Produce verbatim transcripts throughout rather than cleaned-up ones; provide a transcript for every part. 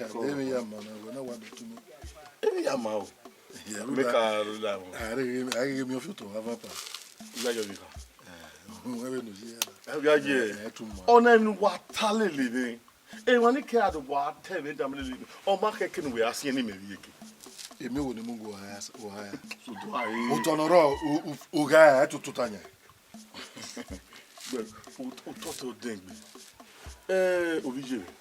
Emwi ya ma na, wẹ na wa do tu mi. Emwi ya ma o. Mẹ ka rhọ la wọn. A ghi ghe miẹn ọfiotọ vbe avan pa. Iya yọ vbe kha. Wẹ vbe ne u ye. Ẹ gha ye. Ẹ tu ma. Ọna emwi ne uwa ta lele mwẹ. Emwa ni ke a do wa ta ẹmwẹ da mẹ lele mwẹ. Ọ ma khẹke ne uwẹ ra siẹn ne imẹ vbe iyeke. Emwi wo ne mu gu uwa ya, uwa ya. So do a ye. Otọ ne ọ rrọọ, u, u, u gha ya, ẹ toto ta yan. Well, otọ, otọ dẹn gbe. Eh, ovbi iye mwẹ.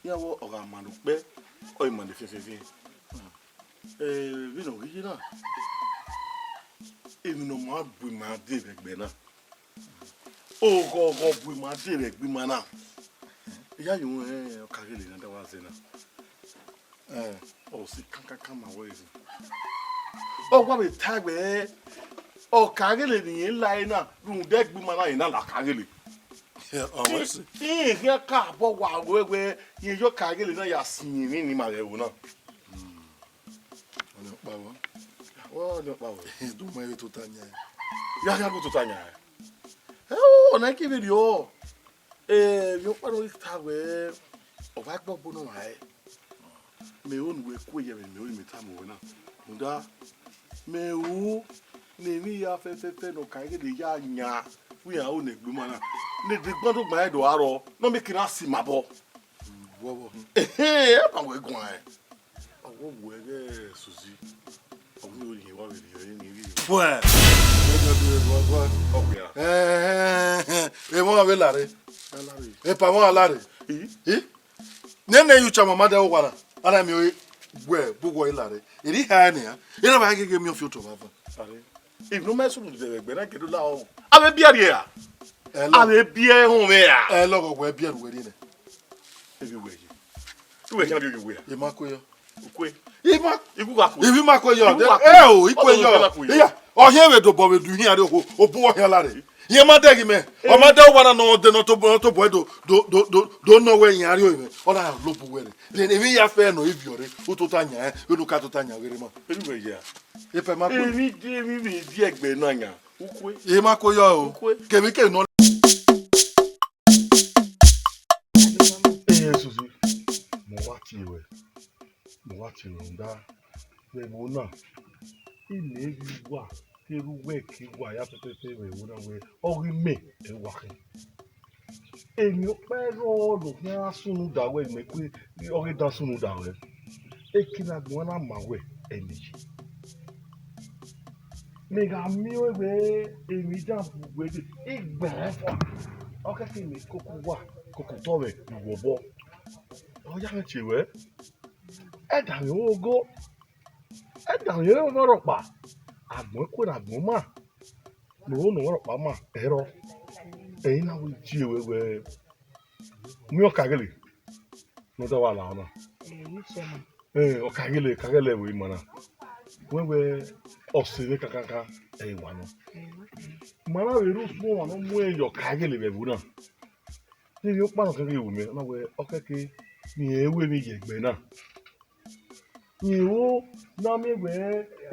Iran vbe ọ gha ma ne okpẹ, ọ i ma ne fiẹnfiẹnfiẹn. Eh, vbene ọ ghi ye na, emwi ne ọ ma bu ima dee vbe ẹgbẹ na. Oghọghọ bu ima dee vbe ẹgbẹ ima na. Iyayi ruẹn ọkaghele ne a da wa zẹ na. Eh, ọ si kankankan ma wẹ ezi. Ọ wa vbe tae wẹẹ, ọkaghele ne irẹn la ẹre na, rhunmwuda ẹgbẹ ima na, irẹn na la ọkaghele. Ọ wẹ si. Irẹn khian ka bọ wa wẹ wẹ, irẹn ye ọkaghele na ya sin emwi ne ima ghẹ ru na. Ọnii ọkpa vbọ? Ọnii ọkpa vbọ? Do ma vbe tota yan. Ya khian gu tota yan. Ẹ o, ọna i ke vberriọ. Eh, emwi ọkpa ne ọ ghi ta wẹẹ, ọ wa gbe ọgbọ ne ọ ma rẹn. Mẹ ru ne uwẹ kue ye vbe mẹ ru ne mẹ tama uwẹ na. Rhunmwuda, mẹ ru ne emwi hia fẹfẹfẹ ne ọkaghele ya yan, wẹ iran ru ne ẹgbẹ ima na. Ne degban do gban ẹdọ aro, ne ọ miẹn ke na si ma obọ. Vbọvbọ. Ehe, ẹ ma wẹ guan ẹn. Ọ wo wu ẹghẹ Suzi. Ọ wo yin wa vbe rhie ẹre ni rhie. Fuẹ. Ẹ jọ dee, fuẹ, fuẹ. Ọ wia. Ẹ, ẹ, ẹ, ẹ, emọ vbe lare. Alare. Epa mọ alare. Ii. Ii. Nene yu cha mama de wa na. Ana mi o gbe bu wo lare. Eri ha ne ya. Ira ba gege mi o fi oto va va. Are. If no me sunu de gbe na ke do la o. Ave bia ria. Ẹ lọ. Ave bia hon me ya. Ẹ lọ go gbe bia ru weri ne. Ebi wẹ ye. Iwẹ khian bi oye wẹ. Ima ko yo. Ukwe. Ima. Iku ka ku. Ibi ma ko yo. Iku ka ku. Ẹ o, ikwe yo. Ọkọ ka ku yo. Iya. Ọ hiẹn vbe dobọ vbe du hiẹn ari okhuo, obu ọ hiẹn lare. Iye ma dẹghe mẹ. Ọ ma da uwa na nọ de nọ to bo, nọ to bo do, do, do, do, do nọ wẹ yan ari oe mẹ. Ọ na lo bu wẹ re. Then emwi ya fẹ nọ ivio re. U tota yan, vbe nu ka tota yan ghere ma. Ebi wẹ ye. Epa ma ko. Emwi, emwi vbe di ẹgbẹ na yan. Ukwe. Ima ko yo o. Ukwe. Kevbe ke nọ. Ee, Suzi, mo wa tie ruẹ, mo wa tie ruẹ rhunmwuda vbe ẹvbo na, imẹ ghi wa, te erha uwẹ ke wa ya pẹpẹpẹ vbe ẹvbo na wẹẹ, ọ ghi mẹ, ẹ wa khin. Emwi ọkpa ẹrrọọ ne ọ khian sunu da wẹ, mẹ kue, ọ ghi dan sunu da wẹ. Eke ne agbọn na ma wẹ, ẹmwẹ ye. Mẹ gha miẹn ọẹn wẹẹ, emwi dan bu wẹ dee, I gbẹn fua. Ọ kẹke mẹ koko uwa, koko otọ mwẹ, I ru obọ. Ọ ya mwẹ tie ruẹ, ẹdamwẹ ogho, ẹdamwẹ ọmwa rhọkpa, agbọn kue ne agbọn ma, ne ọ rhọkpa ma, ẹrọ. Ẹre I na wẹẹ tie ruẹ wẹẹ, miẹn ọkaghele ne ọ da wa la ọna. Ẹ, ọkaghele, ọkaghele vbe ima na. Wẹ wẹẹ, ọse vbe kankankan, ẹ i wa nọ. Ma na vbe rre usun ọmwa ne ọ mu ẹn ye ọkaghele vbe ẹvbo na. Te emwi ọkpa nọ kẹkẹ vbe mẹ, ọ na wẹẹ, ọ kẹke ne irẹn ru emwi ye ẹgbẹ na. Irẹn ru ne a miẹn wẹẹ,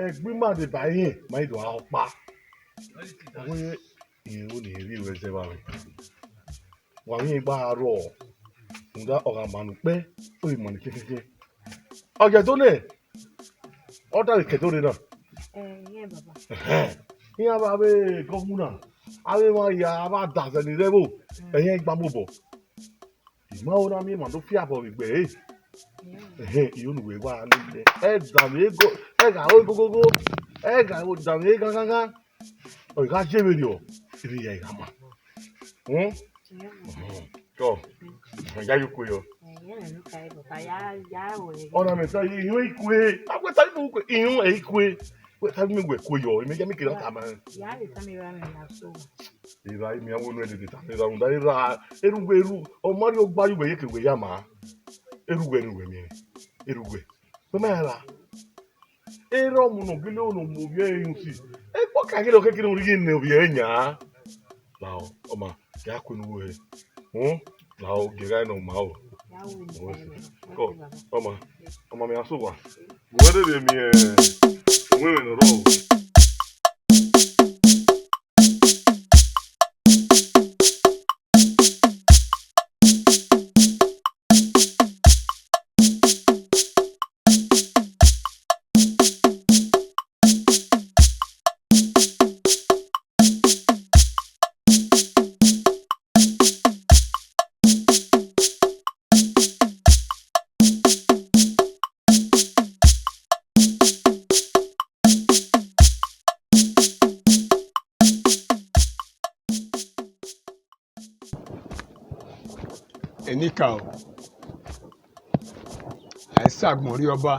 ẹgbẹ ima deba irẹn, ma i do a ọkpa. Ọ wẹẹ, irẹn ru ne irẹn rhie ruẹ zẹ evba mwẹ. Wa vbe irẹn gba rrọọ, rhunmwuda ọ gha ma ne ukpẹ, ọ i ma ne kẹkẹkẹ. Ọ ye do nẹ, ọ da vbe ke do rre na. Ẹ, iran baba. Ẹhẹn. Iran vbe avbe gọvmuna, avbe emwa hia, avbe adazẹ ni rre ẹvbo, ẹhẹn, i gba mu obọ. I ma ho na miẹn emwa do fiabọ vbe egbe ẹre. Ẹhẹn, I ho ne uwẹ wa lele. Ẹ danmwẹ ego, ẹ gha ho gogogo, ẹ gha danmwẹ gangangan. Ọ gha ye vberriọ, erriọ ya i gha ma. Hmm? Tọ, ya yo kue yọ. Ọna mẹ ta ye, ihun ikue. A wẹ ta ye ikue, ihun ẹ ikue. Wẹ ta ye wẹ kue yọ, imẹ ya mi kere ọta ma. Erha, emi a wo nu ẹdede ta, erha rhunmwuda, erha, erha uwẹ, erha, ọ ma rhie ogba ye uwẹ ye ke uwẹ ya ma. Erha uwẹ ne uwẹ miẹn, erha uwẹ. Wẹ ma ra. Erha ọmọ ne ọ gele ne ọ mu ovbi ẹre yin usi. Ekpọ ka gele ọ kekere ne ọ rhie ne ovbi ẹre yan. Lao, ọma, ya kue ne uwu ẹre. Hmm? Lao, gie gha nọ ma o. Kọ, ọma, ọma, mẹ a sẹ owa. Wẹ dede miẹn, uwẹ mwẹ ne ọ rrọọ. Ika o, a i sa agbọn rrie ọba,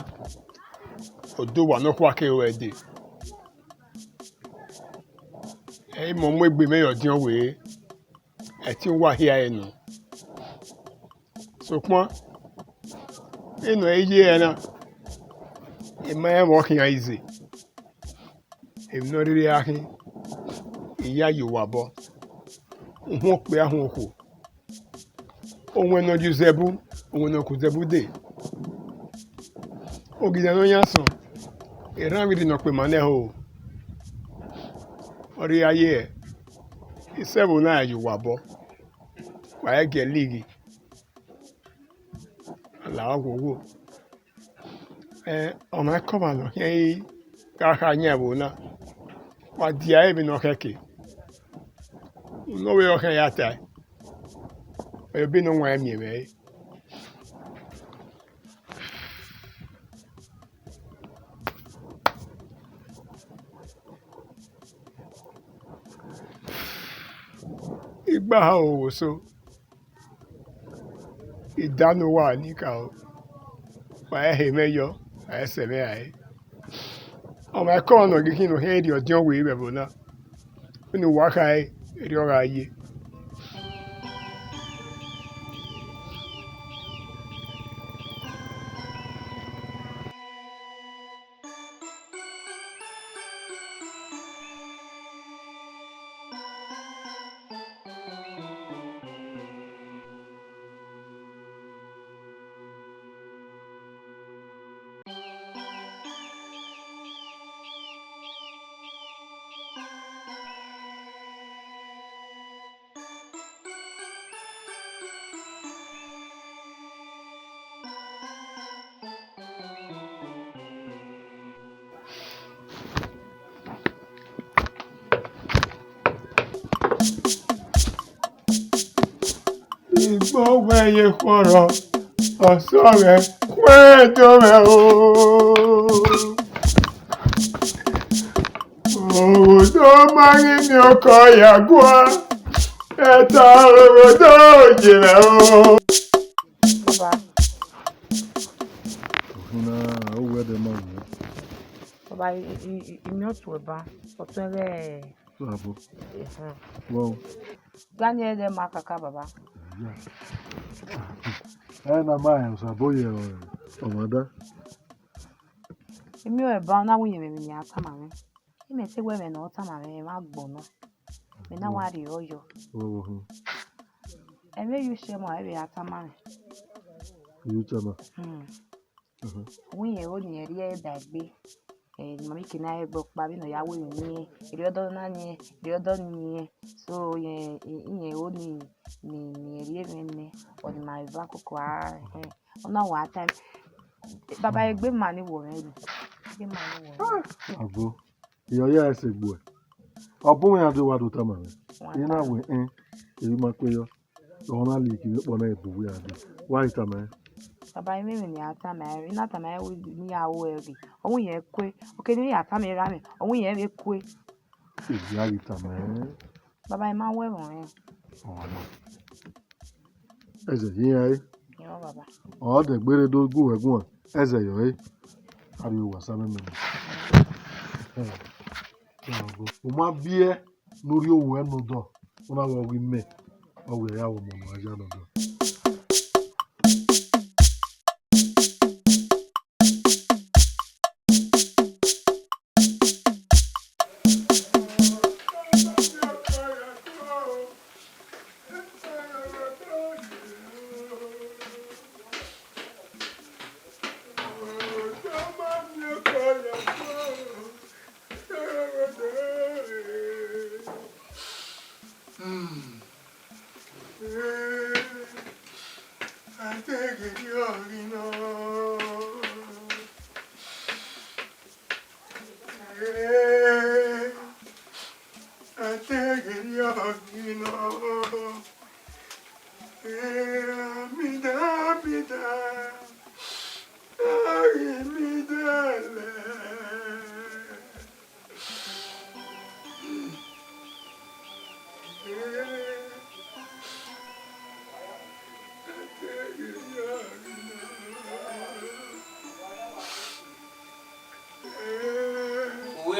odowa nọkhua kevbe ẹdẹ. Ẹ i mẹ ọ mu egbe mwẹ ye ọdiọn wẹẹ, ẹtin uwa hia ẹre nọ. Sokpan, enọ ẹ i ye ẹre na, I ma rẹn vbe ọ khian ize. Emwi ne ọ rhirhi gha khin, I ya ye uwa obọ, uhunmwu okpia uhunmwu okhuo. Owẹn ne ọ ye uzẹbu, owẹn ne ọ ku uzẹbu dee. Ogidan ne ọ yan asọn, erhan vbe rhie ne ọ kpe ma nẹ ho. Ọ rhirhi gha ye ẹre, isẹvbo na ya ye uwa obọ, wa i gie ẹre lighi. A la ọghuọghọ. Ẹ, ọmwaikọmwa ne ọ khian i gha kha yan ẹvbo na, wa dia ẹre vbene ọ khẹke. Unu vbe ọ khian ya tae, ọ re ebe ne ọ wan miẹn mwẹ re. Igbaha owo so, I da ne uwa ni ka o, wa i he mwẹ yọ, wa i sẹ mwẹ rae. Ọmwaikọmwa ne ọ ghi khin ne ọ khian rhie ọdiọn wẹẹ vbe ẹvbo na, vbene uwa khare, erriọ ọ gha ye. Igbo wẹ ye khuọrọ, ọsọ ghẹ khuẹdo mwẹ o. Oghodo ma ghi miẹn ọkọ ya gua, ẹta oghodo ye mwẹ o. Baba. Ọfuna, owẹ dẹ ma wẹ. Baba, I, I, I, I miẹn ọtuẹn ba, ọtuẹn ghẹ. Bravo. Ehẹn. Wow. Gani ẹdẹ ma kaka, baba. Ya. Ẹ na ma rẹn Osaboye ọmada. I miẹn ọẹn ba, ọ na wẹ iyẹn mwẹ emwi ne I a tama mwẹ. Imẹ te wẹ ẹmwẹ ne ọ tama mwẹ, ẹmwẹ agbọn nọ. Mẹ na wa rhie ọyọ. Wow. Ẹmwẹ yu shẹ ma, ẹvbe a tama mwẹ. Yu tama. Hmm. Mhm. Uwẹ iyẹn ho ne irẹn rhie ba egbe. Eh, ne mami ke na rhie egbe ọkpa, vbene ọ ya wẹ emwi ne irẹn, erriọ ọdọ na ni, erriọ ọdọ ni. So, irẹn, irẹn ho ni, ni, ne irẹn rhie mwẹ nẹ, ọ ni ma eva koko a, eh, ọ na wa time. Baba, egbe ma ni wọ mwẹ ni. Egbe ma ni wọ mwẹ. Agbo. Iyọ ya ẹse gbuẹ. Ọ bu mwẹ iran do wa do tama mwẹ. Wa I na tama. Wẹ, ẹn, emwi ma kpe yọ. Ọ na like vbe kpọ na ebu wẹ a dee. Wa ghi tama ẹn. Baba, I miẹn emwi ne I a tama ẹn, I na tama ẹn wẹ ne I ya ru ẹre. Ọ wẹ iyẹn kue. Oke ne I ya tama erha mwẹ, ọ wẹ iyẹn vbe kue. Ivbi a ghi tama ẹn. Baba, I ma wẹ ẹmwẹ ọnrẹn. Ọ na. Ẹzẹ ye iran re. Yọ, baba. Ọ dẹ gbe rre do gu wẹ guan, ẹzẹ yọ re. A rhie owa sa mẹmẹ nọ. Ẹ, u ma biẹ ne u rhie owa nodọ, u na vbe ọ ghi mẹ, ọ wẹ ya wẹ ọmọ ne ọ ya nodọ.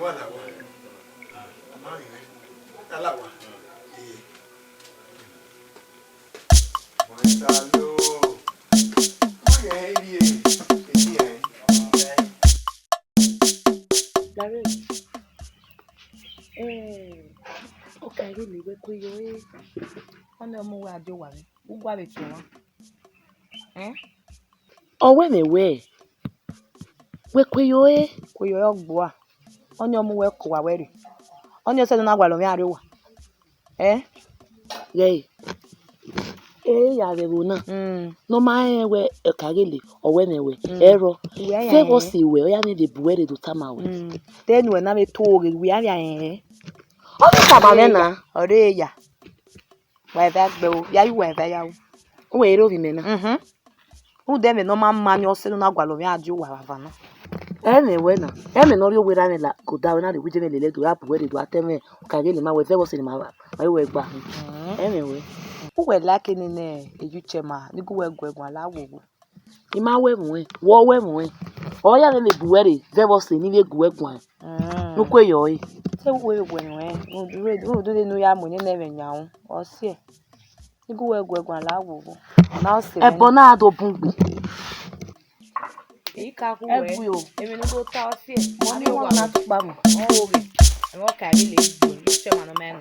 Wa la wa. Ma rẹn. Wa la wa. Ee. Wa sa lo. Ma rẹn rie. Ee. Lare, eh, ọ ka ghi miẹn wẹ ku yo, eh, ọnii ọ mu uwa die owa mwẹ, u gua vbe tuan. Eh? Ọ wẹ mwẹ wẹ, wẹ ku yo, eh? Ku yo, ọ gbua. Ọnii ọ mu wẹ ku owa wẹ rre. Ọnii ọ sẹ ne ọ na gualọ mwẹ a rrie owa. Eh? Ghẹ, e ya vbe ẹvbo na. Mm. Ne ọ ma rẹn wẹ ọ ka gele, ọ wẹ mwẹ wẹ, mm, ẹrọ. Uwẹ ya zẹ vbe rẹn. Ọ si wẹ, ọ ya ne vbe bu wẹ rre do tama wẹ. Mm. Te ne uwẹ na vbe tuo ghe, uwẹ ya vbe rẹn. Ọ vbe tama mwẹ na. Ọre ya. Wa eva gbe o, ya yu wa eva ya o. Uwẹ i rre ovbi mẹ na. Mhm. Rhunmwuda ẹmwẹ ne ọ ma ma ni ọ sẹ ne ọ na gualọ mwẹ a die owa vbe ava na. Ẹmwẹ wẹ na, ẹmwẹ ne ọ rhie owerha mwẹ la, ke odaro na rhie wẹ iye mwẹ lele do, ya bu wẹ rre do, a ta ẹmwẹ, ọ ka gele ma wẹ zẹ vbe ọ si ne ma, ma yo wẹ gba. Mhm. Ẹmwẹ wẹ. Uwẹ like nene eyu che ma, ni gu wẹ guẹ guan la wo wo. I ma wẹ ẹmwẹ, wẹ ọ wẹ ẹmwẹ. Ọ ya vbe bu wẹ rre, zẹ vbe ọ si ne I vbe gu wẹ guan. Mm. Ne u kue yọ ẹre. Te uwẹ wẹ nuẹn, rhunmwuda ne u ya mu nene ẹmwẹ yan ru, ọ siẹ. I gu wẹ guẹ guan la wo wo. Ọ na ọ sẹ mwẹ. Ẹbọ na do bun gbe. Eyi ka khu wẹ. Ẹgui o. Emwi ne u do ta ọ siẹ. Mọ ni wan na tukpa mu. Ọ ho ghe. Ẹmwẹ ọ ka ghi le gbe, u che ma nọ mẹ nọ.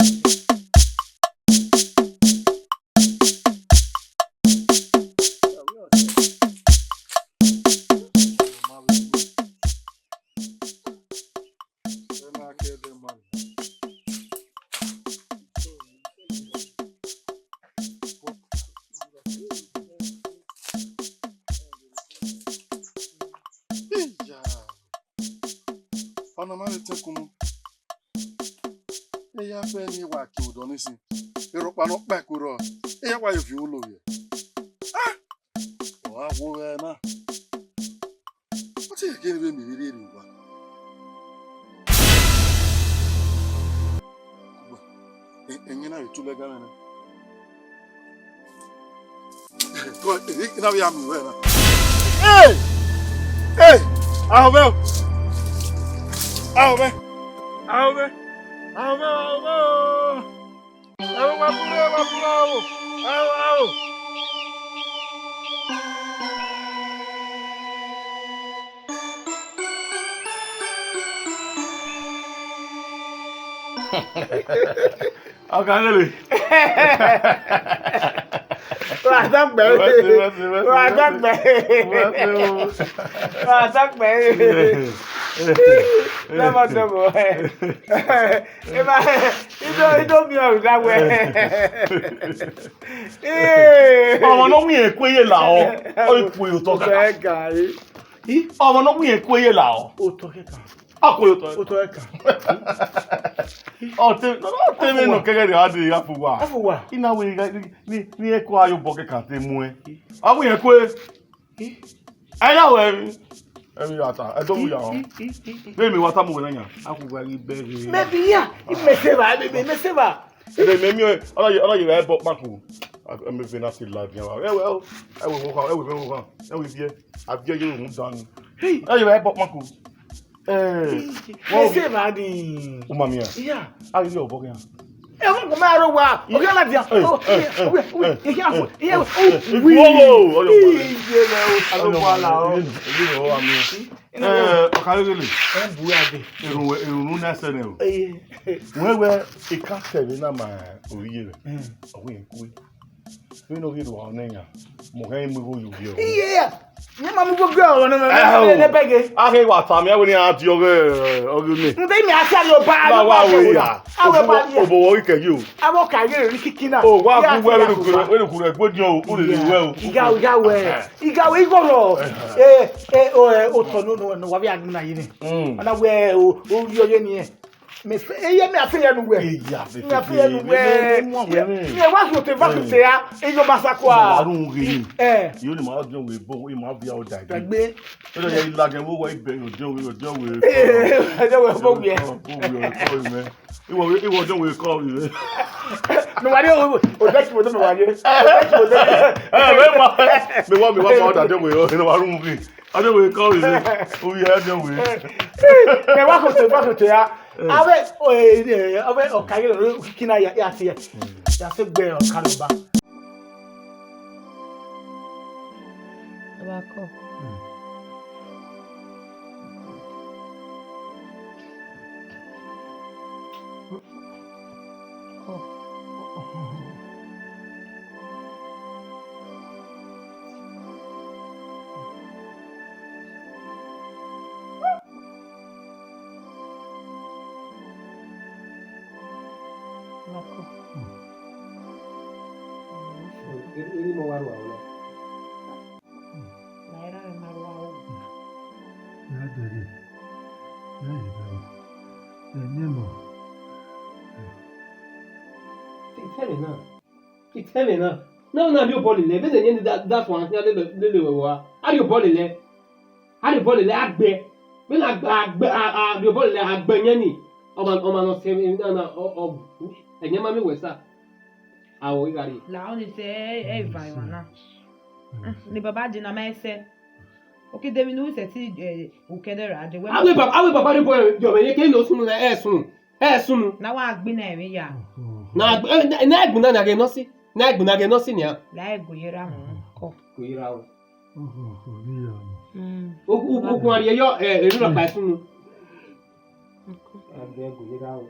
Iya. Ọna ma vbe tẹn kunu. Eya fẹ ne wa ke odọ ni sin. Erọkpa ne ọ kpa ẹko rrọọ. Eya wa ye viọ olo yẹ. Ah! Ọ gha wo ghẹ na. Ọ te ke ne vbe miẹn vberriọ rre owa. Ẹ, ẹyẹn na vbe tu lẹga mwẹ na. Ina vbe ya mu wẹ na. Hey! Hey! Ahọ mwẹ o! Ahọ mwẹ! Ahọ mwẹ! Ahọ mwẹ! Ahọ mwẹ o! Ahọ mwẹ, wa bule, wa bule o! Ahọ, ahọ! Ọga lele. Wa dọgbe. Wa dọgbe. Wa dọgbe. Lọmọ dobo. Ema, ido, ido mi ọrhu da wẹ. Ọmọ ne ọ wiẹn eku ye la ọ, ọ i ku ye otọ kaka. Ọmọ ne ọ wiẹn eku ye la ọ. Otọ kẹkan. Akuyotọ. Otọ ẹkan. Ọ te, ọ te mwẹ nọ kẹghẹ rre a de gha fo uwa. Afuwa. I na wẹ ni, ni, ni ẹko a ye obọ kẹkan te muẹn. A wẹ irẹn kue. Ẹ ya wẹ emwi. Emwi ya ta, ẹ do mu ya họn. Vbe emwi wa ta mu wẹ na yan. Afuwa ghi bẹghe. Maybe ya, mẹ se va, maybe mẹ se va. Ebe mẹ miẹn, ọ na ye, ọ na ye vbe ẹbọ kpako. Ẹ, mẹ vbe na te la dia wa. Ẹ wẹ, ẹ wẹ, ẹ wẹ, ẹ wẹ, ẹ wẹ, ẹ wẹ, ẹ wẹ, a viẹ ye rhunmwuda ni. Hey. Ẹ ye vbe ẹbọ kpako. Eh, ẹ se ma ni. U ma miẹn? Iya. A ghi rhie obọ khian. Ẹ wọn kò máa ro wa. Ọgá la dia. Eh, oh, eh, eh, oh, eh, eh, eh, eh, eh, eh, eh, oh, eh, wi. Oh, oh, oh, oh, oh. Iye rẹ o, alo wa la o. Iye rẹ o, ami. Eh, ọkara gele. Ẹ bu ya de. Erun, erun na sẹ nẹ o. Eh. Wẹ wẹ, e ka sẹ vbe na ma owiye rẹ. Hmm. Ọwẹ ku. Vbene ọ ghi rua nẹ yan, mẹ ọ ghẹ mu igho ye ovbi ẹre. Iye, ne ma mu igho gie ọmọ ne mẹ, eh, ne bẹghe. A khe wa tama wẹ ne a die ọghe, ọghe ne. Nde mi a sia yo ba, na wa we ya. A we ba ye. Obo wo ke yo. A wo ka ye ri kiki na. O wa ku we we ku we ku we gbo di o, u le ri we o. Iga, iga we. Iga we igho ro. Eh, eh, o, eh, o to no, no, no, wa bi a na yi ni. Mm. Ana we o, o yo ye ni e. Mẹ fe, eye mẹ a fe yẹ nu wẹ. Eya fe Mẹ a fe yẹ nu wẹ. Mẹ, mẹ, mẹ, mẹ. Mẹ wa fi ote, va fi ote ya. Eyo ma sa kua. Ma ru ghe ni. Eh. Yo ni ma jọ we bo, i ma via o da gbe. Dagbe. Yo ya i la ghe wo wa ibe yo jọ we, yo jọ we. Eh, jọ we bo we. Bo we, bo we, mẹ. Iwọ, iwọ jọ we kọ we. No wa de o, o de ki mo de no wa ye. Eh, mẹ wa, mẹ wa, mẹ wa, ma da jọ we, o, no wa ru ghe. Ọdẹ wẹ kọ wẹ, ovbi ẹdẹ wẹ. Ẹ wa kote, wa kote ya. Avbe, avbe ọka ye ro kina ya, ya tie. Ya se gbe ọka nọ ba. Ọba kọ. Kọ. Ọba kọ. Eni mọ wa ru aro na. Ma i ra mwẹ ma ru aro. Ya dẹghe. Ya ye dẹghe. Ẹ, ne mọ. Itẹmwẹ na. Itẹmwẹ na. Na na rhie obọ lele, vbene ẹyẹn ni da, da suẹn khian lele, lele wẹ wa. A rhie obọ lele. A rhie obọ lele, a gbẹ. Vbene a gbẹ, a gbẹ, a, a rhie obọ lele, a gbẹ ẹyẹn ni. Ọma, ọma nọ sẹ, na, na, ọ, ọ, ẹyẹn ma miẹn wẹ sa. Aro igha rrie. La ọni sẹ, ẹ, ẹ, eva emwa na. Ah, ne baba je na ma ẹsẹ. Oke de vbe unu sẹ ti, eh, ukẹdẹ ra de wẹ. Avbe baba, avbe baba rhie obọ yọ mwẹ, ye ke ne ọ sunu, ẹ sunu. Ẹ sunu. Na wa gbinna emwi ya. Na gb-, eh, na, na gbinna na ghe nọ si. Na gbinna ghe nọ si nia. La ẹ gu ye ra wọn kọ. Gu ye ra wọn. Mm. Okhu, okhu, okhu a rhie yọ, eh, erhunmwu ọkpa sunu. A gbe gu ye ra wọn.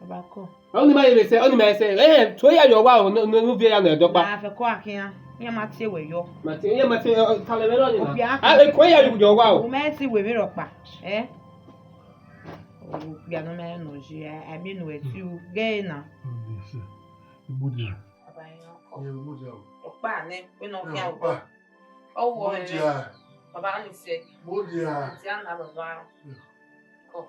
Ọba kọ. Ọni ma yere sẹ, ọni ma sẹ. Eh, tuẹ ya ye ọwa o, ne, ne, ne u viẹ ya nọ ẹdọkpa. Na fẹ kọ akhian, iran ma tie wẹ yọ. Ma tie, iran ma tie, ọ, talẹ vbe rọ ni na. Okpia. A, e, tuẹ ya ye ọwa o. U mẹ ti wẹ vbe rhọkpa, eh? Okpia nọ mẹ nọ je, a, a mi nu ẹ tiu, ghe na. Ọba iran kọ. Ọkpa nẹ, wẹ nọ khian ọkpa. Ọ wọ ẹ. Baba ni sẹ. Ti a na baba. Kọ.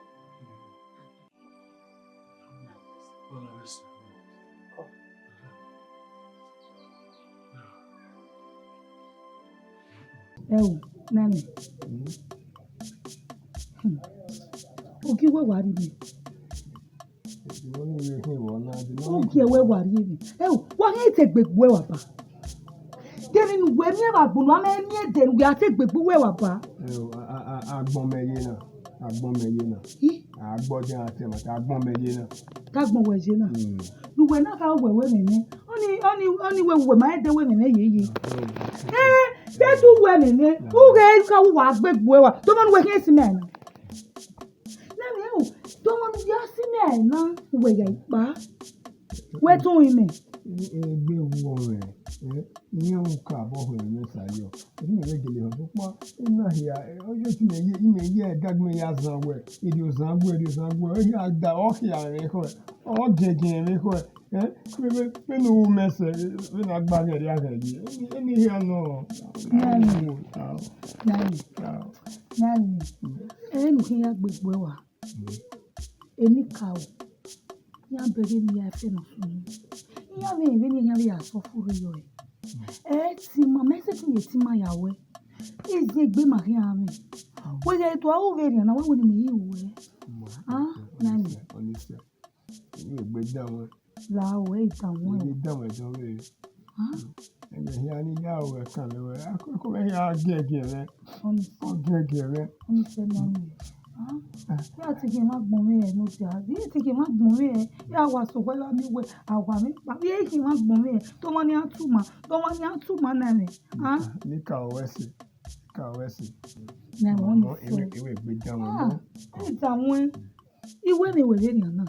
Ẹ o, nene. Hmm. Ogie wẹ wa rhie mwẹ. Ogie wẹ wa rhie mwẹ. Ẹ o, wa khian te egbe gbe uwẹ wa ba. Deni ne uwẹ miẹn vbe agbọn, a ma miẹn ẹdẹ ne uwẹ a te egbe gbe uwẹ wa ba. Ẹ o, a, a, a, agbọn mẹ ye na, agbọn mẹ ye na. Ih. Agbọn dia a te ma, agbọn mẹ ye na. Te agbọn wẹ ye na. Hmm. Ne uwẹ na kha wẹ wẹ mwẹ nẹ. Ọni, ọni, ọni wẹ uwẹ ma ẹdẹ wẹ mwẹ nẹ ye ye. Hmm. Ẹ, te tu wẹ mwẹ nẹ. Hmm. Ughẹ ka wa gbe gbe uwẹ wa. Tọmọ ne uwẹ khian si mẹ na. Nene o, tọmọ ne u ya si mẹ ae na, uwẹ ya ikpa. Wẹ tọn imẹ. Egbe vbuọ mwẹ, eh, iran ka bọ họẹn mwẹ sa yọ. Erriọ mẹ vbe gele họn sokpan, ena hia, eh, ọ yọ te imẹ ye, imẹ ye ẹdagbe ya zan wẹ, erriọ zan wẹ, erriọ zan wẹ, ọ hia da, ọ khia mwẹ khọe, ọ giẹgiẹ mwẹ khọe, eh, vbe, vbe, vbene u ru mẹ sẹ, vbene a gba ghẹ rria ghẹ ye, eni, eni hia nọ. Nani. Nani. Nani. Ẹ ne u khian ya gbe gbe wa. Enikaro, iran bẹghe ne iran fẹ ne ọ sunu. Iran vbe rẹn vbene iran vbe ya suffer rre yọ ẹre. Ẹ ti ima, mẹ sẹtin ye te ima ya wẹ. Iziegbe ma khian mwẹ. Wẹ ghẹ do aro vbe rrian na, wẹ wẹ ne imẹ i ru ẹre. Ah, nani. Ọnise, ọnise. Iwe egbe dan wẹ. La o, ẹ i dan wẹ. Iwe egbe dan wẹ dọn vbe. Ah. Ẹgbẹ hia ni ya ru ẹkan vbe wẹ. Akoko vbe hia giẹgiẹ vbe. Ọnise. Ọ giẹgiẹ vbe. Ọnise nọ ni. Ah. Ya te khian ma gbọn mwẹ ẹre ne ọ dia. Ya te khian ma gbọn mwẹ ẹre. Ya wa sẹ wẹ gha miẹn wẹ, a wa mwẹ kpa. Ya khian ma gbọn mwẹ ẹre. Tọmọ ni a tu ma. Tọmọ ni a tu ma na mwẹ. Ah. Ni ka wẹ sẹ. Ka wẹ sẹ. Na wẹ ni sẹ. Iwe, iwe egbe dan wẹ. Ah. Ẹ i dan wẹ. Iwẹ ne wẹ vbe rrian na,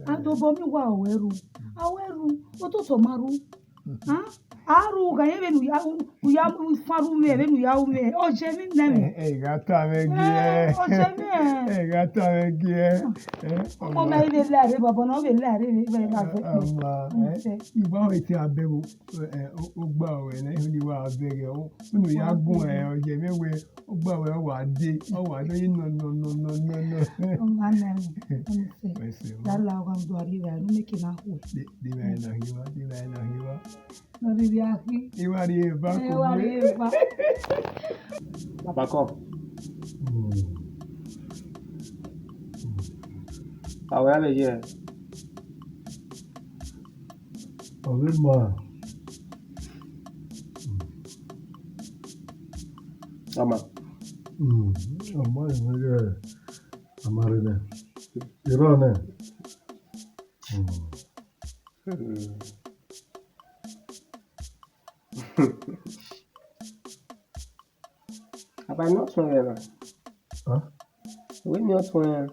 a dobọ miẹn uwa, ọ wẹ ru, a wẹ ru, ototọ ma ru. A ru gha ye vbene u ya, u ya mu fan ru mwẹ, vbene u ya ru mwẹ. Ọ jẹ mwẹ nẹ mwẹ. Ẹ, ẹ gha ta mwẹ giẹ. Ẹ, ọ jẹ mwẹ. Ẹ gha ta mwẹ giẹ. Ẹ, ọmọ mẹ vbe la rre, bọbọ nọ vbe la rre, vbe vbe la rre. Ama, ẹ, iwa wẹ te a bẹghe, ẹ, o, ogba ruẹ nẹ, ihu ni wa bẹghe, o, unu ya gun, ẹ, ọ jẹ mwẹ wẹ, ogba ruẹ ọ wa de, ọ wa de, nọ, nọ, nọ, nọ, nọ, nọ. Ọma nẹ, ọma sẹ. Wẹ sẹ, o. Da la ọgha ndo a rri evbare, ne u make na khuẹ. De, de evbare na hiwa, de evbare na hiwa. Nọ rhirhi a khin. I wa rhie eva. Ẹ, ko wa rhie eva. Papa kọ. Awẹ a vbe ye. Ọ vbe ma. Ama. Mm, ama ẹmwẹ ghẹ, ama rre nẹ. Erha nẹ. Mm. Papa, emiọnmwẹ ọtuẹn ghẹ na? Huh? Wẹ emiọnmwẹ ọtuẹn?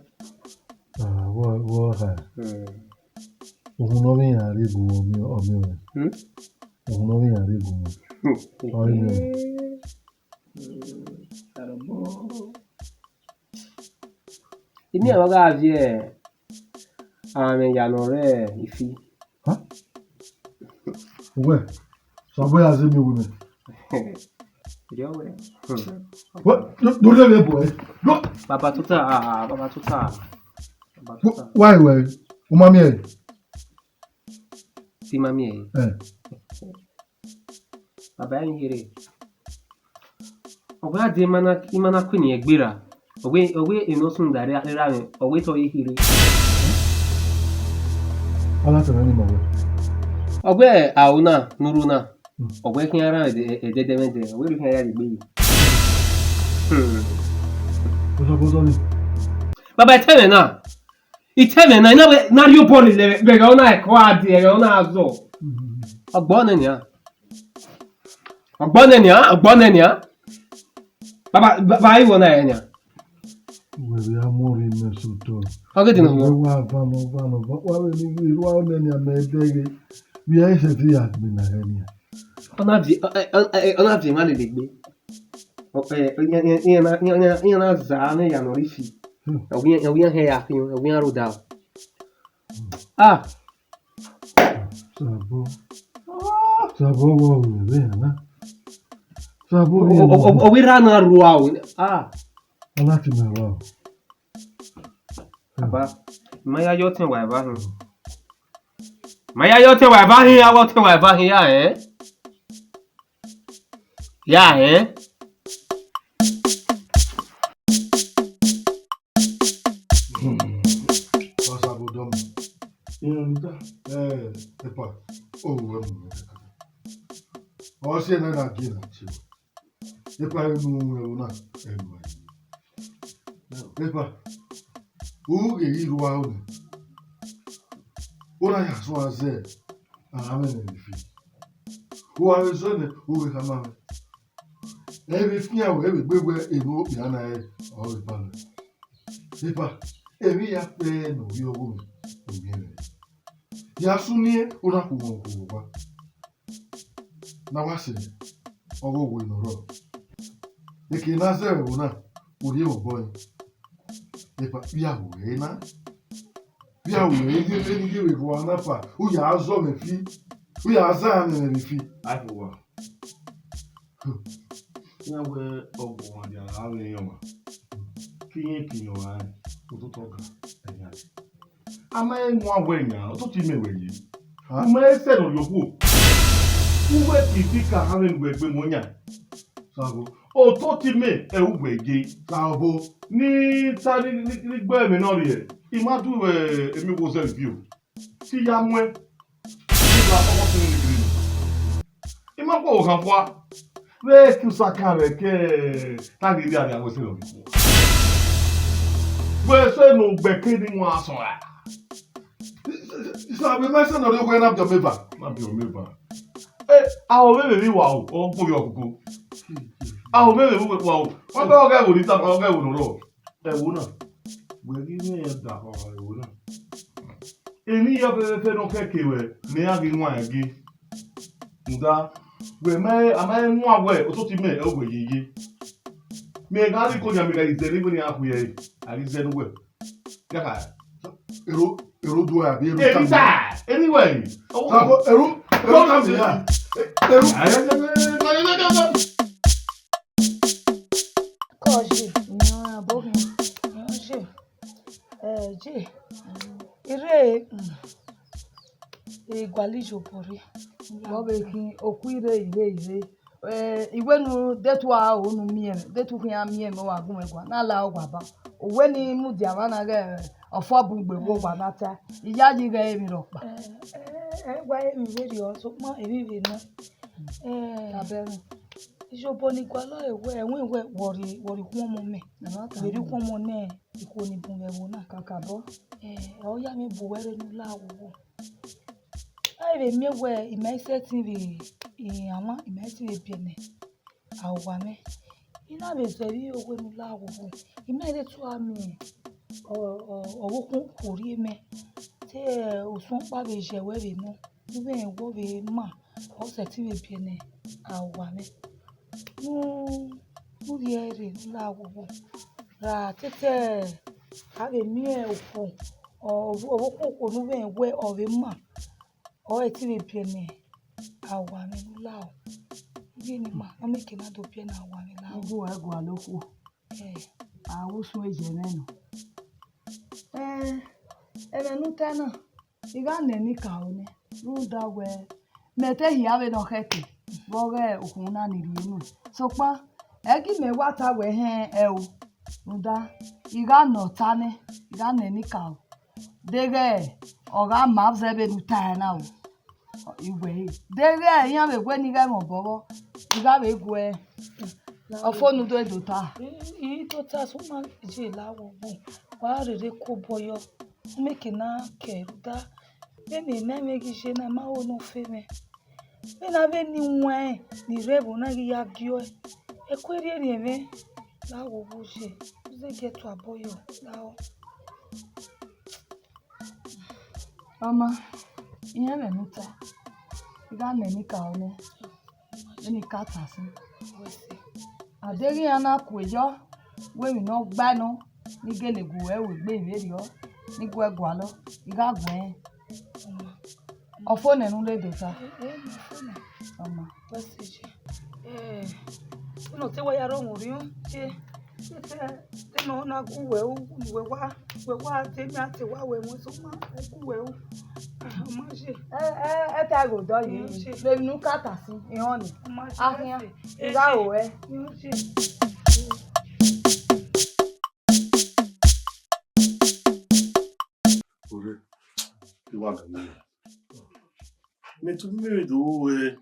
Ah, vbọ, vbọ ha? Hmm. Uhunmwu ne ọ vbe iran rre gu mwẹ, ọ miẹn, ọ miẹn mwẹ. Hmm? Uhunmwu ne ọ vbe iran rre gu mwẹ. Hmm. Ọ miẹn mwẹ. Hmm. Eni ẹmwẹ gha viẹ amwẹ ya ne ọ rre ifi. Huh? Uwẹ, sẹ vbe ya zẹ miẹn owa mwẹ. Erriọ wẹ. Wẹ, do, do rhie mwẹ bu ẹre. Do. Baba tota, ah, ah, baba tota. Baba tota. Why wẹ? U ma miẹn ẹre? Te I ma miẹn ẹre? Eh. Baba, I ghi rre. Ọ wẹ a dee, ima na, ima na ku eni egbe ra. Ọ wẹ, ọ wẹ eni ọ sunu da rre, rre amwẹ, ọ wẹ te ọ ye kherhe. Ọ na tẹmwẹ ni ma wẹ. Ọ wẹ aro na, ne u ru na. Hmm. Ọ wẹ khian ra ẹdẹ, ẹdẹdẹmwẹdẹ, ọ wẹ khian ya ye egbe yi. Hmm. Osa bọzọ ni. Baba, I tẹmwẹ na. I tẹmwẹ na, I na wẹ, na rhie obọ lele vbe ẹghẹ ọ na ẹko a dee, ẹghẹ ọ na zọ. Hmm. Ọgbọ nẹ nian. Ọgbọ nẹ nian, ọgbọ nẹ nian. Baba, baba, I wọ na rẹ nian. Wẹ vbe a mu rhie mẹ sẹ otọ. Ọ ghi dina wọ. Wẹ wa vanọ, vanọ, va-, wa vbe ni rhie, wa nẹ nian mẹ dẹghe. Vbe a i sẹtin ya gbe na rẹ nian. Ọ na viẹ, ọ, ọ, ọ, ọ na viẹ emwa lele egbe. Ọ, ẹ, iran, iran, iran na, iran, iran, iran na zẹ amwẹ ya ne ọ rre ifi. Hmm. Ọ wẹ iran, ọ wẹ iran hẹ ya khian, ọ wẹ iran rho da. Ah. Sabọ. Sabọ, wa ru ẹre na. Sabọ, ọ, ọ, ọ, ọ wẹ erha na rua o. Ah. Ọ na ti mẹ rua o. Baba, ma ya ye ọtẹn wa eva hin. Ma ya ye ọtẹn wa eva hin, a wa ọtẹn wa eva hin ya, eh? Ya, eh? Hmm. What's up, Odom? Iran ni ta. Eh, epa. Oh, em, ọ si ẹre na gie na tie. Epa, enu ẹvbo na, enu ẹvbo. Epa, u ghe ghi rua aro nẹ. U na ya suẹn zẹ, a mwẹ ne fi. U gha vbe zẹ nẹ, u vbe khama mwẹ. Ẹ vbe fian wẹ, ẹ vbe gbe wẹ eno okpia na rẹ, ọ vbe ba mwẹ. Epa, emwi ya kpẹ ne ovbi ọghomwẹ, ovbi ẹmwẹ. Ya sunu iran, u na khu wọn khu owa. Ne a wa sẹ ọghe owa ne ọ rrọọ. Eke ne a zẹ ẹvbo na, u rhie mwẹ obọ ẹre. Epa, vbe a ru ẹre na? Vbe a ru ẹre, iye vbe ne iye vbe rua na fa, u ya zọ mwẹ fi, u ya zẹ amwẹ mwẹ vbe fi. A fo owa. Iran wẹ ọguọmwadia gha vbe rẹn ọmwa, ke irẹn ke irẹn ọmwa rẹn, ototọ ga, ẹyan. A ma he wan wẹ yan, ototọ imẹ wẹ ye. Ha? U ma he sẹ ne ọ rhie okhuo. U wẹ ke iti ka ha vbe ne uwẹ gbe mu yan. Sabo. Ototọ imẹ ẹ uwẹ ye. Sabo. Ne I ta ni, ni, ni gbe ẹmwẹ ne ọ rhie, I ma du, eh, emiowo zẹ review. Te I ya muẹn, I gha kpọkọ sunu ni giri. I ma kpọkọ khan fua. Vbe ke usaka vbe ke ta ghi rria rria wẹ sẹ nọ. Wẹ sẹ ne ugbẹke ni wan asọn ra. Sabo, ma sẹ nọ rre wẹ na biẹ ọmọ eva. Na biẹ ọmọ eva. Eh, a ho vbe vbe wa o, ọ gbo yọ koko. A ho vbe vbe wa o. Wa bẹ ọghe ẹvbo ni ta, ọghe ẹvbo nọ rrọọ. Ẹvbo na, wẹ ghi mwẹ da khọ ẹvbo na. Emwi ya fẹfẹfẹ ne ọ kẹke ruẹ ne iran ghi wan ẹre gie. Rhunmwuda, wẹ ma, a ma rẹn wan wẹ ototi mẹ ọ wẹ yeye. Mẹ gha rhie iko yan, mẹ gha zẹ ne iwẹ ne iran khuiẹ ẹre, a ghi zẹ ne uwẹ. Ya kha. Ero, ero do abi ero. Eri ta, anyway. Sabo, ero, ero ka mi ya. Ero. Kọje, ìran àbọ̀gùn, ìran ṣe. Ẹ, je. Ire, mm, e gualọ iyobọ rre. Vbọ vbe khin, okhuo ire, ire, ire. Eh, iwẹ nu, detu a ho nu miẹn mwẹ, detu khian miẹn mwẹ, wa gu mwẹ guan, na la owa ba. Owẹ ni mudia mwa na ghẹ, ọfọ bun gbe vbe owa na ta. Iyayi ghẹ emwi rhọkpa. Eh, eh, eh, wa emwi vberriọ, sokpan emwi vbe nọ. Eh, Abẹmwẹ. Iyobọ ni gualọ ẹwẹ, ẹwẹn wẹ, wọ rhie, wọ rhie ukhu ọmọ mẹ. Wẹ rhie ukhu ọmọ nẹ, ikhuo ni bun vbe ẹvbo na. Kakabọ. Eh, ọ ya mwẹ bu wẹ rre ne u la wowo. A vbe miẹn wẹ ima i sẹtin vbe, eh, awan, ima i sẹtin vbe biẹ nẹ, a owa mwẹ. I na vbe zẹ vbe owẹ ne u la wowo. Ima i re tua miẹn, ọ, ọ, ọvbokhan okhuo rhie mẹ. Te, eh, osuọnkpa vbe ye ẹwẹ vbe nọ. U vbe rẹn wẹ ọ vbe ma, ọ sẹtin vbe biẹ nẹ, a owa mwẹ. Ne u, ne u rhie rre ne u la wowo. Ra tete, a vbe miẹn okhuo, ọ, ọvbokhan okhuo ne u vbe rẹn wẹ ọ vbe ma, ọ i sẹtin vbe biẹ nẹ, a owa mwẹ ne u la o. Iye ne ima, ọ mieke ne a do biẹ ne a owa mwẹ la o. Ugu wa gualọ okhuo. Eh. A vbe usun ye mwẹ nọ. Eh, ẹmwẹ ne u ta na, I gha nẹ enikaro nẹ, rhunmwuda wẹ, mẹ te hia vbene ọ khẹke vbe ọghe okhuo na ni rhie nuẹn. Sokpan, ẹi gie mẹ wa ta wẹ hẹn ẹo, rhunmwuda, I gha nọ ọta nẹ, I gha nẹ enikaro. Deghẹ ọ gha ma zẹ vbene u ta ẹre na o, I wẹ ẹre. Deghẹ iran vbe guẹ ne I ghẹ mwẹ obọ vbọ, I gha vbe guẹ. Ọfo ne u do do ta. I, I do ta, sokpan, je la wowo, wa rherhe kobọ yọ. Mẹ ke na kẹ rhunmwuda, vbene ne ẹmwẹ ghi ye na, ma ho ne ọ fe mwẹ. Vbene a vbe ne iwẹn ni rre ẹvbo na ghi ya gie ọe, ẹko erriọ erriọ mwẹ la wowo ye, u zẹ gie tuabọ yọ lahọ. Ọma, irẹn mwẹ ne u ta, I gha nẹ enikaro nẹ, vbene I ka ta sin. A deghẹ iran na kue yọ, wẹ emwi ne ọ gbae nọ, ne I gele gu ẹre ru egbe vberriọ, ne I gu ẹre gualọ, I gha gu ẹre rẹn. Ọfo nẹ ne u rre do ta. Ọma. Wẹ sẹ je. Eh, unu te wa ya rre orhiọn, je, te, te, te nọ na gu wẹ u, wẹ wa, wẹ wa te mia te wa wẹ wọn sokpan, ọ gu wẹ u. Ah, ọ ma je. Ẹ, ẹ, ẹ ta ghe odọ ye. Ọ je. Vbene u ka ta sin, I họn nẹ. Ọ ma je. Ahian, ẹ, I gha ro ẹ. Ọ je. Ore, I wa ga nẹ. Mẹ tu mẹ vbe do wẹ,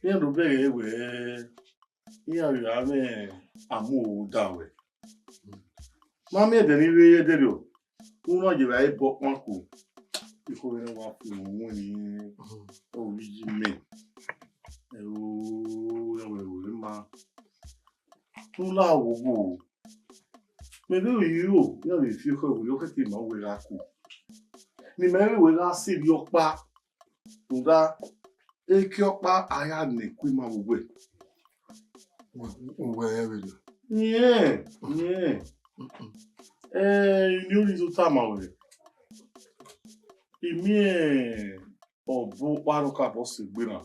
iran do bẹghe wẹ, iran vbe ra mwẹ amu da wẹ. Ma miẹn ẹdẹ ne I rre ye ẹdẹrriọ, u na ye vbe a i bọ ọkpan ko. Ikhuo vbe ne wa fu wẹ ni, ọ vbe yi mẹ. Ẹo, ya wẹ ru ma. U la wowo. Mẹ vbe ru iro, iran vbe fi okhẹ werriẹ, ọ khẹke ma wẹ gha ku. Ne imẹ vbe wẹ gha sẹ erriọ ọkpa, rhunmwuda, eke ọkpa a ya nẹ ku ima vbe uwẹ. Uwẹ rẹn vberriọ. Yẹn, yẹn. Eh, eni oni do tama wẹ, I miẹn ọbo ọkpa ne ọ ka bọ sẹ egbe na,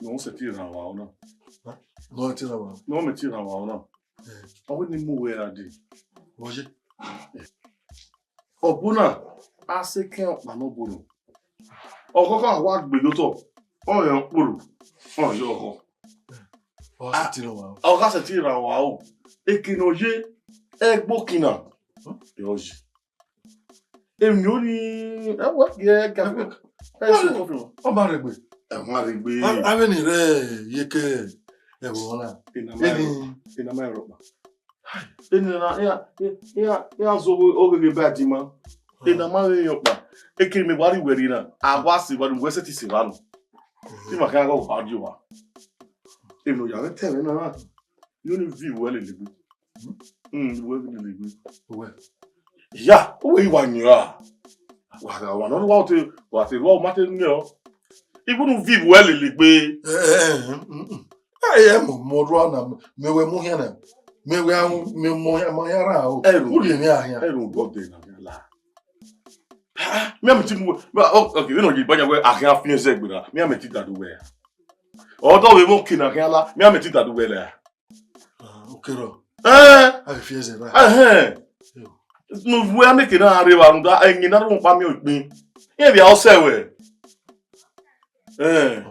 ne ọ sẹtin rhan vbe aro na. Ne ọ sẹtin rhan vbe aro? Ne ọ mẹ te rhan vbe aro na. Eh. Ọ wẹ ne I mu wẹ ra dee. Vbọ ye? Ọbo na, a sẹ ekẹn ọkpa ne ọ bọ nọ. Ọkhọkhọ a wa gbe ye otọ, ọ rẹn ọkpolo, ọ rẹn ọkhọ. Ọ gha sẹtin rhan vbe aro. Ọ gha sẹtin rhan vbe aro. Eke ne ọ ye, ẹgbokin na, ẹ ọ yi. Emwi ne oni, ẹ wẹ, gie kafe. Ẹ sẹ kọfi. Ọ ma rhegbe. Ẹ ma rhegbe. A, avbe ni rre iyeke ẹvbo na. Ena ma, ena ma rhọkpa. Ena na, iran, iran, iran zẹ ogheghe ba dima. Ena ma vbe rọkpa. Eke mẹ wa rri wẹ rri na, a wa sẹ evba ne uwẹ sẹtin sẹ evba nọ. Te ima khian gha ba die owa. Emwi ne ọ ya mwẹ ta ẹmwẹ na na, ne oni viọ uwẹ lele egbe. Hmm, uwẹ lele egbe. Uwẹ. Iya, uwẹ i wa yin ra. Wa gha wa nọ, wa te, wa te, wa ma te miẹn ọ. Iwunu viọ vbe uwẹ lele egbe. Ẹ, ẹ, ẹ, mm, mm. Ẹ, ẹ, mọ, mọ rua na, mẹ wẹ mu khian na. Mẹ wẹ a mu, mẹ mọ, mọ khian ra o. Ẹ ro. U rhie mwẹ a khian. Ẹ ro bọdẹ na khian la. Ah, mẹ a mẹ ti mu, mẹ, oh, okay, vbene ọ ye ba yan wẹ a khian fian zẹ gberra, mẹ a mẹ ti dadu wẹ. Ọ dọ vbe mọ ke na khian la, mẹ a mẹ ti dadu wẹ lẹ. Ah, okay, rọ. Ẹ, a vbe fian zẹ ra. Ẹhẹn. Yo. Ne uwẹ a mẹ ke na rre evba rhunmwuda, ẹyin na rhunmwuda miẹn ikpin. Iran vbe a ọsẹ wẹ. Ẹ,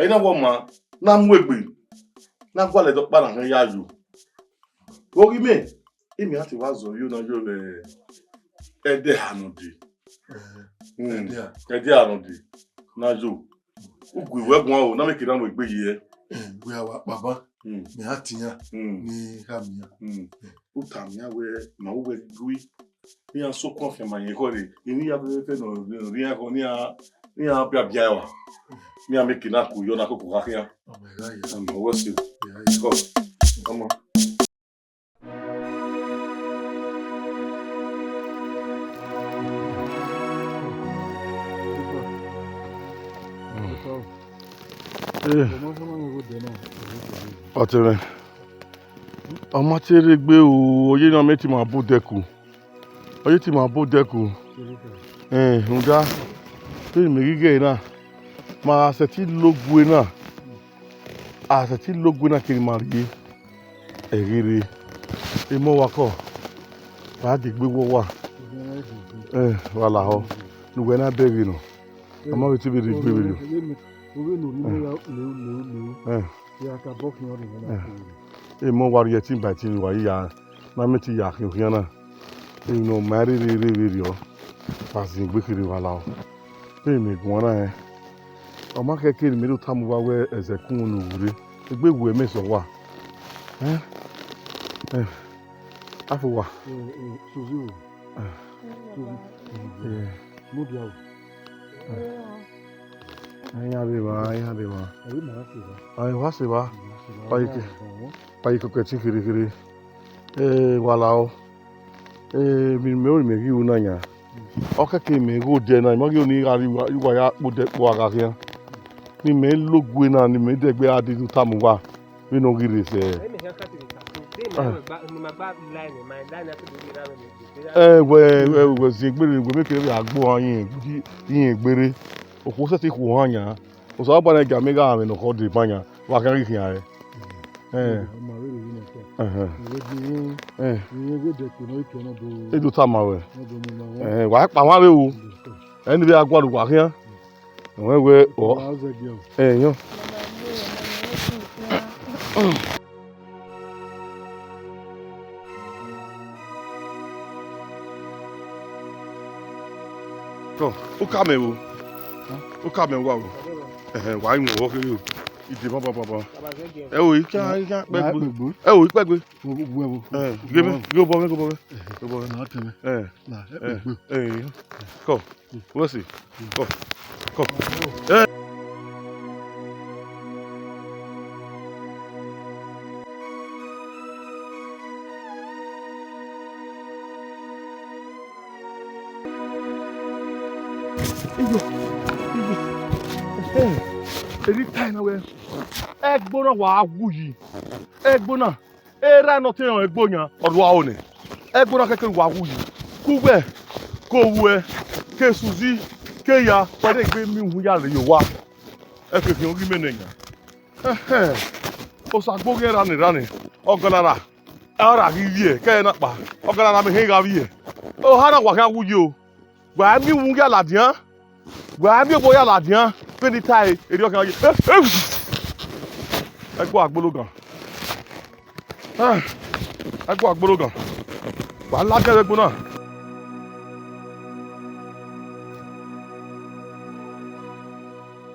ẹ na wọ ma, na mu egbe, na gualọ ẹdẹ ọkpa na họn ya yo. Vbe oghi mẹ, imẹ a te wa zọ yo na yo vbe ẹdẹ eha nọ dee. Hmm. Ẹdẹ eha. Ẹdẹ eha nọ dee, na yo. U gu iwẹ guan o, na mẹ ke na mu egbe ye. Eh, wẹ a wa kpa ban, Hmm. mẹ a tian, Hmm. ne kha mian. Hmm. U tama iran wẹ, ma wẹ gui. Iran sokpan fian ma yẹn ekhọe rre, emwi ya fẹfẹfẹ ne ọ rhian ekhọe, ne iran, ne iran biabia ẹre. Ne iran mẹ ke na ku yọ na koko gha khian. Ọ mẹ gha ya. Ọmọ wẹ si. Ya ya. Kọ. Ọmọ. Eh. Ọtẹn mwẹ. Ọ ma te rre egbe o, ọ ye ne a mẹ te ima bu odẹ ku. Ọ ye te ima bu odẹ ku. Eh, rhunmwuda, vbene mẹ ghi ghe na, ma sẹtin lo ogue na, a sẹtin lo ogue na kere ima rrie, ẹ ghi rre. Emọ wa kọ, wa degbe wọ wa. Eh, wa lahọ, ne uwẹ na bẹghe nọ. A ma vbe te vbe rhie egbe vberriọ. Ovbe ne orhiọn ya leu, leu, leu. Eh. Ya ka bọ khian rre na. Eh. Emọ wa rhie ẹtin ba ẹtin wa ya, ma mẹ te ya khian okhian na. Emwi ne ọ ma rere rere vberriọ, wa zin egbe kherhe wa lao. Vbene mẹ guan na rẹn, ọ ma khẹke ne mẹ do tama uwa wẹ ẹzẹ kun ne u rre, egbe wẹ mẹ sẹ uwa. Eh? Eh. Afo wa. Eh, eh, Suzi o. Eh. Suzi. Eh. Mudia o. Iran rre evba, iran rre evba. Ẹre ma se evba. Ẹre wa se evba. Ma se evba, Wa ye iran ke, rre evba. Wa ye koko ẹtin kherhe kherhe. Eh, wa lao. Eh, emwi ne mẹ ru ne mẹ ghi ru na yan. Ọ kẹke mẹ ghe odẹ na, mẹ ghi ru ne I gha rrie uwa, uwa ya kpe odẹ kpo a gha khian. Ne imẹ lo ogue na, ne imẹ dẹgbe a dee tama uwa vbene ọ ghi rre sẹ. Ẹ wẹ, ẹ wẹ, wẹ zin egbe rre, wẹ mẹ kere vbe a gbe ohan yin, yin egbe rre. Okhuo sẹtin khuo ohan yan. Osanobua na gia mẹ gha mwẹ ne ọ khọ deba yan, wa khian ghi khian ẹre. Ẹ. Ẹhẹn. Ẹ. E do tama wẹ. Ẹ, wa kpa mwa vbe ru. Ẹ ni vbe a gualọ uwa khian. Wẹ wẹ ọ. Ẹ yọ. Tọ, u ka mẹ vbo? U ka mẹ wa vbo? Ẹhẹn, wa rinmwian vbọ kherhe o. Ide banbanbanban. Ẹ o, I khian, I khian kpẹgbe. Ẹ o, I kpẹgbe. Ẹ, ghe mẹ, ghe obọ mwẹ, ghe obọ mwẹ. Ghe obọ mwẹ. Ẹ, ẹ, ẹ, kọ, wẹ si, kọ, kọ. Ẹ. Iyo, iyo. Ẹhẹn. Eri tae na wẹ, ẹgbo na wa wu yi. Ẹgbo na, erha ne ọ te rẹn egbo yan, ọ rua ro nẹ. Ẹgbo na kẹkẹ wa wu yi. Ke uwẹ, ke owẹ, ke Suzi, ke ya, wa rhie egbe miẹn uhunmwu ya rre ye owa. Ẹkẹkhian ghi mẹ nẹ yan. Ẹhẹn. Osagbo ghi ra nẹ, ra nẹ. Ọgọnara, ọ ra ghi vbiẹ, ke ẹre na kpa. Ọgọnara mẹ hẹn gha vbiẹ. Oha na wa khian wu yi o. Wa miẹn uhunmwu ya ladian. Wa miẹn obọ ya ladian. Vbene I tae, erriọ khian ye. Ẹgbo agbologan. Ah, ẹgbo agbologan. Wa ladian vbe ẹgbo na.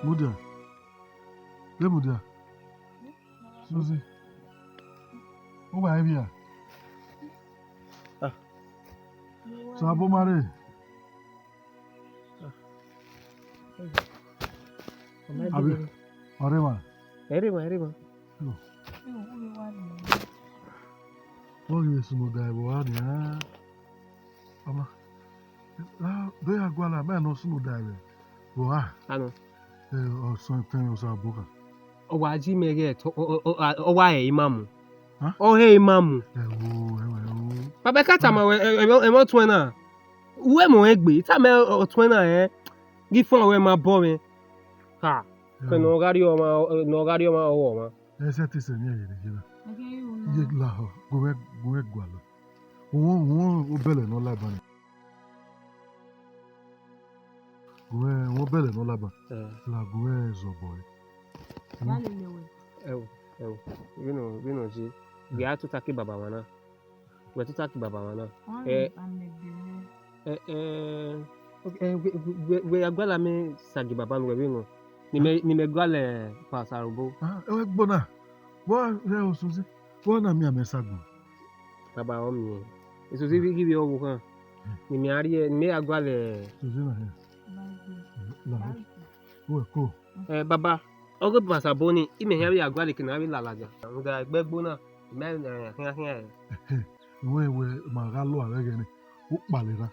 Mudia. Ye mudia. Suzi. U wa ivbia? Ah. Sabo ma rre. Abi, ọ rre emwa? Ẹ rre emwa, ẹ rre emwa. Yo. Ọ ghi vbe sunu da ẹvbo a nia. Ọma. Ah, do ya gualọ, mẹ ne ọ sunu da ẹvbo a. Ano. Ẹ, ọsọn tẹn Osabokhan. Ọ wa ji mẹ ghẹ, ọ, ọ, ọ, ọ wa hẹ imamu. Hah? Ọ hẹ imamu. Ẹ wo, ẹ wo, ẹ wo. Baba, I ka tama wẹ, ẹ, ẹ, ẹmwẹ ọtuẹn na. Uwẹ mọ ẹn gbe, tama ọtuẹn na, ẹ. Ghi fọn wẹ ma bọ mwẹ. Ha. Ẹ wo. Kẹ ne ọ gha rrie ọmwa, ne ọ gha rrie ọmwa ọghọ ọmwa. Ẹ sẹ te sẹ ne ẹ yere ye na. Iye lahọ, gu mwẹ, gu mwẹ gualọ. Uhunmwu, uhunmwu obẹlẹ ne ọ la ban. Gu mwẹ, uhunmwu obẹlẹ ne ọ la ban. Ẹ. La gu mwẹ zọbọ ẹre. Ya lele wẹ. Ẹ wo, ẹ wo. Vbene, vbene ọ ye. Wẹ a tota ke baba mwa na. Wẹ tota ke baba mwa na. Ẹ, ẹ, ẹ, ok, ẹ, wẹ, wẹ, wẹ ya gualọ amẹ sa gie baba ne uwẹ vbe nọ. Ne imẹ, ne imẹ gualọ Pastor Robo. Ah, ẹ wẹ gbo na. Vbọ rẹ Osuzi? Vbọ na miẹn amẹ sa gie? Baba ọ miẹn. Osuzi ghi vbe ọvbokhan. Ne imẹ a rrie, ne imẹ ya gualọ. Osuzi na hẹ. La. Uwẹ ko. Ẹ, baba, ọ ghe Pastor Boni, imẹ hia vbe ya gualọ eke ne a vbe la ladian. Rhunmwuda egbe ẹgbo na, imẹ, ẹ, khian khian ẹre. Ẹhẹ, wẹ, wẹ ma gha lọ avbe ẹghẹ nẹ, u kpale ra.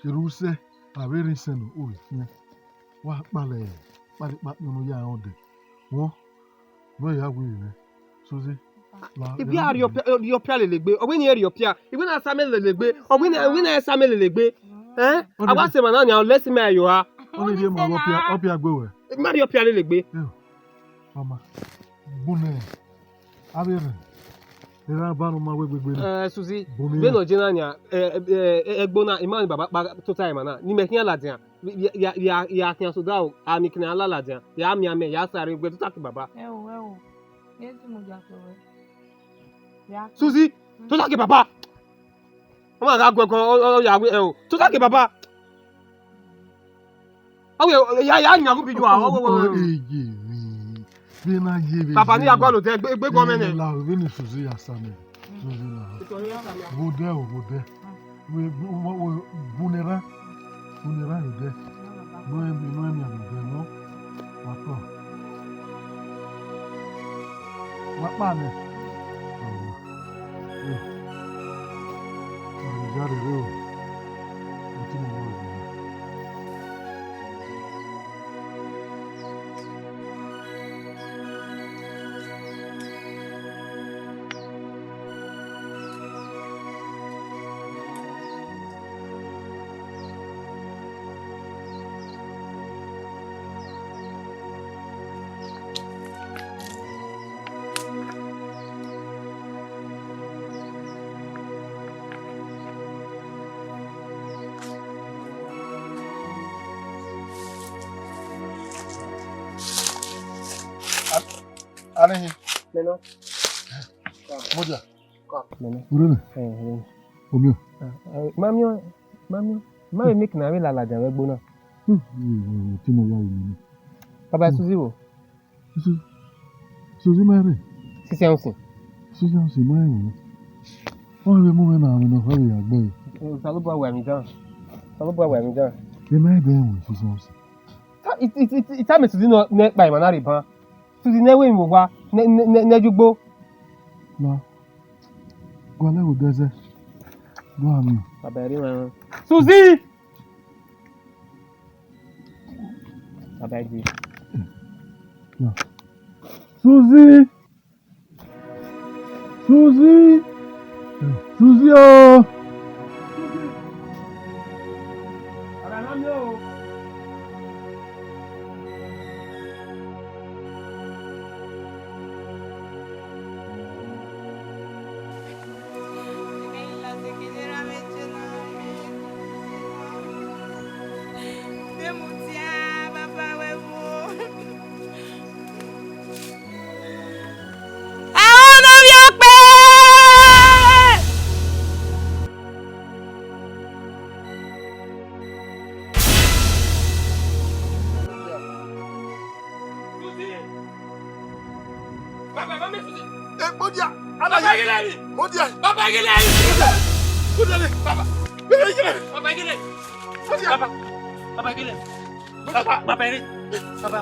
Kere u sẹ, a vbe rhie isẹn nọ, u vbe khian. Wa kpale, kpale ikpakhian ne ọ ya rẹn ọdẹ. Wọ, ne ọ ya gu mwẹ. Suzi, la, I ghi a rhie ọpia, rhie ọpia lele egbe. Ọ wẹ ne irẹn rhie ọpia. I wẹ ne a sa mẹ lele egbe. Ọ wẹ ne, ọ wẹ ne a sa mẹ lele egbe. Ẹ? Ọ A wa rhie sẹ emwa na nian, lẹsẹ mẹ yo ha. Ọ rhie ma rhie ọpia, ọpia gbe wẹ. I ma rhie ọpia lele egbe. Yo, mama, bu nẹ, avbe rẹn, erha ba ne ọ ma wẹ gbegbe nẹ. Ẹ, Suzi, bu nẹ vbene ọ je na nian, ẹ, ẹ, ẹ, ẹgbo na, ima ni baba kpa tota emwa na, ne imẹ khian ladian. Ya, ya, ya, ya khian sẹ odaro, a miẹn eke ne a la ladian, ya miẹn amẹ, ya sa rre, wẹ tota ke baba. Ẹ o, ẹ o. Jesu mu dia sẹ wẹ. Ya. Suzi, tota ke baba. Ọ ma gha guẹ guẹ, ọ, ọ, ọ ya wẹ, ẹ o. Tota ke baba. Ọ wẹ, ya, ya yan gu bi ju a, ọ wẹ, wẹ, wẹ. Eye mi. Vbene a ye vbe Baba, ne ya gualọ odẹ, egbe, egbe gọmẹ nẹ. La vbene Suzi ya sa mẹ. Suzi na. Vbe odẹ o, vbe odẹ. Wẹ, wẹ, wẹ, bu nẹ erha. Bu nẹ erha rre odẹ. Ne ọ miẹn, ne ọ miẹn vbe odẹ nọ. Wa tọ. Wa kpa nẹ. Ọ, ọ, ọ, ya rere o. Ọ ti mọ wẹ o. Anihi. Mẹ nọ. Modia. Mẹ nọ. Ure nẹ? Ẹ, ẹ. Omio. Ẹ, ẹ, ma miẹn, ma miẹn. Ma vbe miẹn eke ne a vbe la ladian vbe ẹgbo na. Hmm, hmm, hmm, hmm, te imẹ ya ru mẹ nẹ. Baba, Suzi wo? Suzi, Suzi ma rre. Sisi ẹn usin. Sisi ẹn usin ma rre. Ọ vbe mu mwẹ na, mwẹ ne ọ vbe ya gbe. Osanobua wẹ emwi dan. Osanobua wẹ emwi dan. Ẹ ma dẹ ẹmwẹ sisi ẹn usin. Ta, it, it, it, it, tama Suzi nọ, ne kpa emwa na rre ban. Suzi ne wẹ emwi vbe owa, ne, ne, ne, ne ju gbo. Na, gualọ ẹvbo dẹzẹ, do a miẹn. Baba, erha mwẹ. Suzi! Baba, ẹ je. Na. Suzi! Suzi! Suzi o! Ẹmwẹ ne ovbi okpe! Baba, Baba, Suzi. Eh, Modia. Baba, Modia. Baba, Modia. Baba, Modia. Baba, Modia. Baba, Baba, Baba,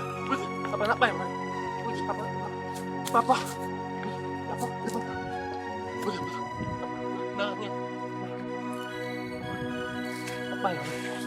Baba, na kpa emwa. Baba, Baba, Baba, Baba, na, na. Na kpa emwa.